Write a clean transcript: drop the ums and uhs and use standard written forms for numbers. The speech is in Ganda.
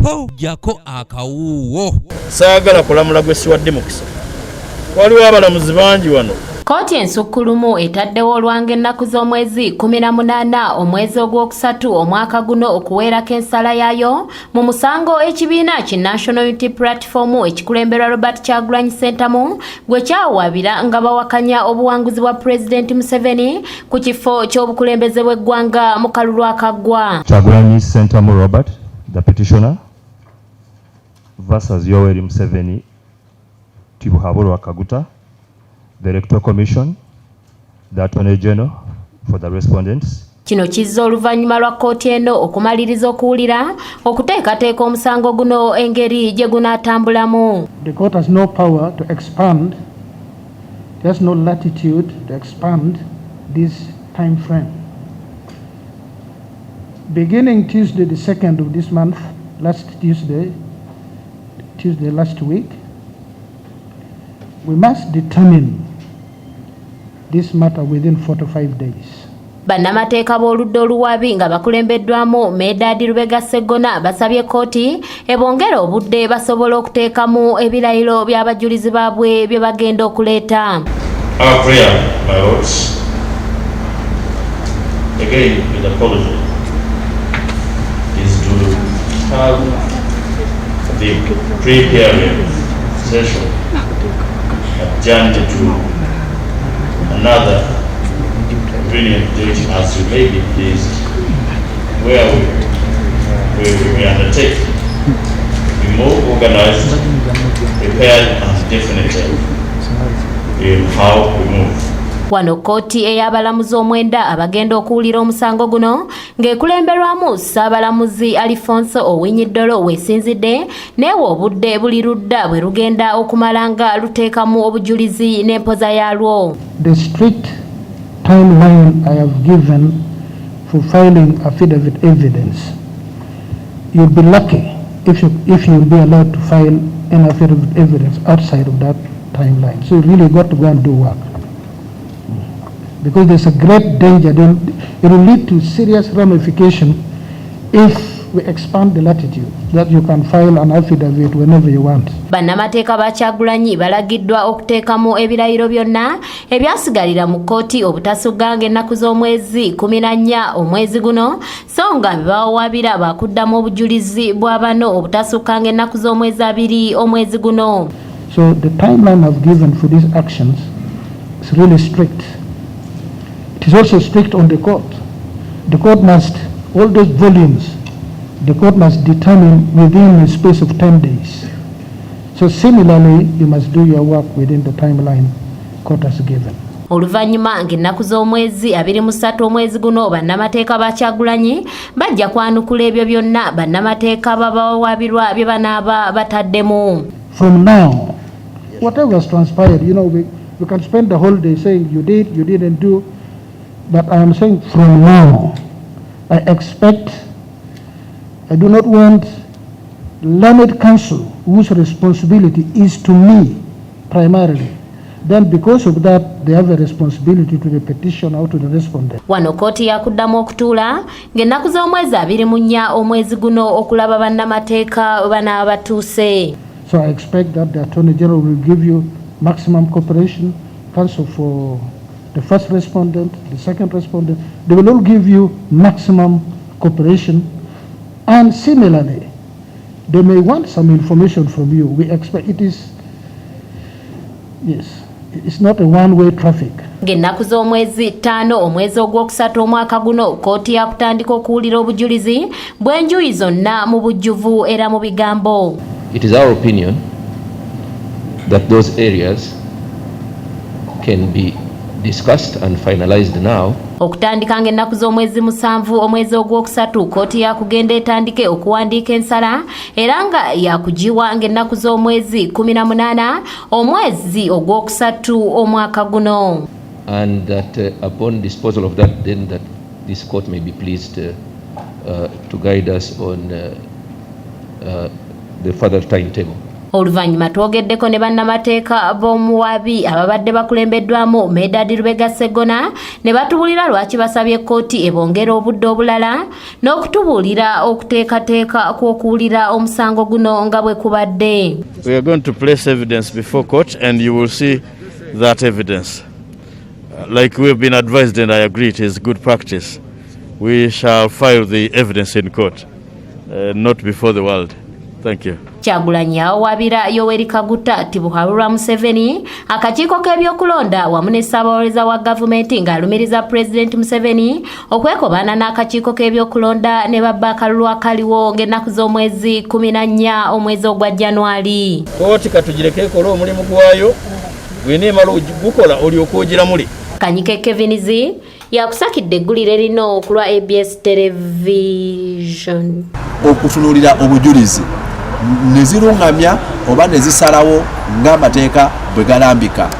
Ho, jjako akawuuwo. Saagala kulamula gwe siwadde mukisa. Waliwo abalamuzi bangi wano. Kkooti ensukkulumu etaddewo olwanga ennaku z'omwezi 18 omwezi ogwokusatu omwaka guno okuweerako ensala yaayo mu musango ekibiina ki National Unity Platform ekikulemberwa Robert Kyagulanyi Ssentamu gwe kyawaabira nga bawakanya obuwanguzi bwa Pulezidenti Museveni ku kifo ky'obukulembeze bw'eggwanga mu kalulu akaggwa. Kyagulanyi Ssentamu Robert, the petitioner, versus Yoweri Museveni Tibuhaburwa Kaguta, the Electoral Commission, the Attorney General for the respondents. Kino kizza oluvannyuma lwa kkooti eno okumaliriza okuwulira okuteekateeka omusango guno engeri gye gunaatambulamu. The court has no power to expand, there's no latitude to expand this time frame. Beginning Tuesday, the 2nd of this month, last Tuesday, Tuesday last week, we must determine this matter within 45 days. Bannamateeka b'oludda oluwabi nga bakulembeddwamu Medard Lubega Sseggona basabye kkooti ebongere obudde basobole okuteekamu ebirayiro by'abajulizi baabwe bye bagenda okuleeta. Our prayer, my lords, again with apology, is to have the pre-hearing session adjourned to another brilliant date as you may be pleased, where we undertake to be more organized, prepared and definitive in how we move. Wano kkooti ey'abalamuzi omwenda abagenda okuwulira omusango guno ng'ekulemberwamu Ssaabalamuzi Alfonse Owiny-Dollo weesinzidde neewa obudde buli ludda bwe lugenda okumala nga luteekamu obujulizi n'empoza yaalwo. The strict timeline I have given for filing affidavit evidence, you'll be lucky if you'll be allowed to file an affidavit evidence outside of that timeline. So you really got to go and do work. Because there's a great danger, then it will lead to serious ramification if we expand the latitude that you can file an affidavit whenever you want. Bannamateeka ba Kyagulanyi balagiddwa okuteekamu ebirayiro byonna ebyasigalira mu kkooti obutasugga ng'ennaku z'omwezi 14 omwezi guno, so nga be bawawaabira baakuddamu obujulizi bwa bano obutasukka ng'ennaku z'omwezi 20 omwezi guno. So the timeline I've given for these actions is really strict. It is also strict on the court. The court must, all those volumes, the court must determine within a space of 10 days. So similarly, you must do your work within the timeline court has given. Oluvannyuma ng'ennaku z'omwezi 23 omwezi guno, bannamateeka ba Kyagulanyi bajja kwanukula ebyo byonna bannamateeka babawawaabirwa bye banaaba bataddemu. From now, whatever has transpired, we can spend the whole day saying you did, you didn't do, but I am saying from now, I expect, I do not want learned counsel whose responsibility is to me primarily. Then because of that, they have a responsibility to the petitioner or to the respondent. Wano kkooti yakuddamu okutuula ng'ennaku z'omwezi 24 omwezi guno okulaba bannamateeka banaaba batuuse. So I expect that the Attorney General will give you maximum cooperation, counsel for the first respondent, the second respondent, they will all give you maximum cooperation. And similarly, they may want some information from you. We expect it is, yes, it's not a one-way traffic. Ng'ennaku z'omwezi 5 omwezi ogwokusatu omwaka guno, kkooti yakutandika okuwulira obujulizi bw'enjuyi zonna mu bujjuvu era mu bigambo. It is our opinion that those areas can be discussed and finalized now. Okutandika ng'ennaku z'omwezi 7 omwezi ogwokusatu, kkooti yakugenda etandike okuwandiika ensala era nga yakugiwa ng'ennaku z'omwezi 18 omwezi ogwokusatu omwaka guno. And that upon disposal of that, then that this court may be pleased to guide us on the further timetable. Oluvannyuma twogeddeko ne bannamateeka b'omuwabi ababadde bakulembeddwamu Medard Lubega Sseggona ne batubuulira lwaki basabye kkooti ebongera obudde obulala n'okutubuulira okuteekateeka kw'okuwulira omusango guno nga bwe kubadde. We are going to place evidence before court and you will see that evidence. Like we have been advised, and I agree it is good practice, we shall file the evidence in court, not before the world. Thank you. Kyagulanyi awawaabira Yoweri Kaguta Tibuhaburwa Museveni, akakiiko k'ebyokulonda wamu ne ssaabawolereza wa gavumenti ng'alumiriza Pulezidenti Museveni okwekobaana n'akakiiko k'ebyokulonda ne babba akalulu akaliwo ng'ennaku z'omwezi 14 omwezi ogwa Januari. Kooti katugireke ekole omulimu gwayo, bw'eneemala gukola olyoke ogiramule. Kanyike Kevinizi yakusakidde eggulire lino ku lwa ABS Television. Okutunuulira obujulizi ne ziruŋŋamya oba ne zisalawo ng'amateeka bwe galambika.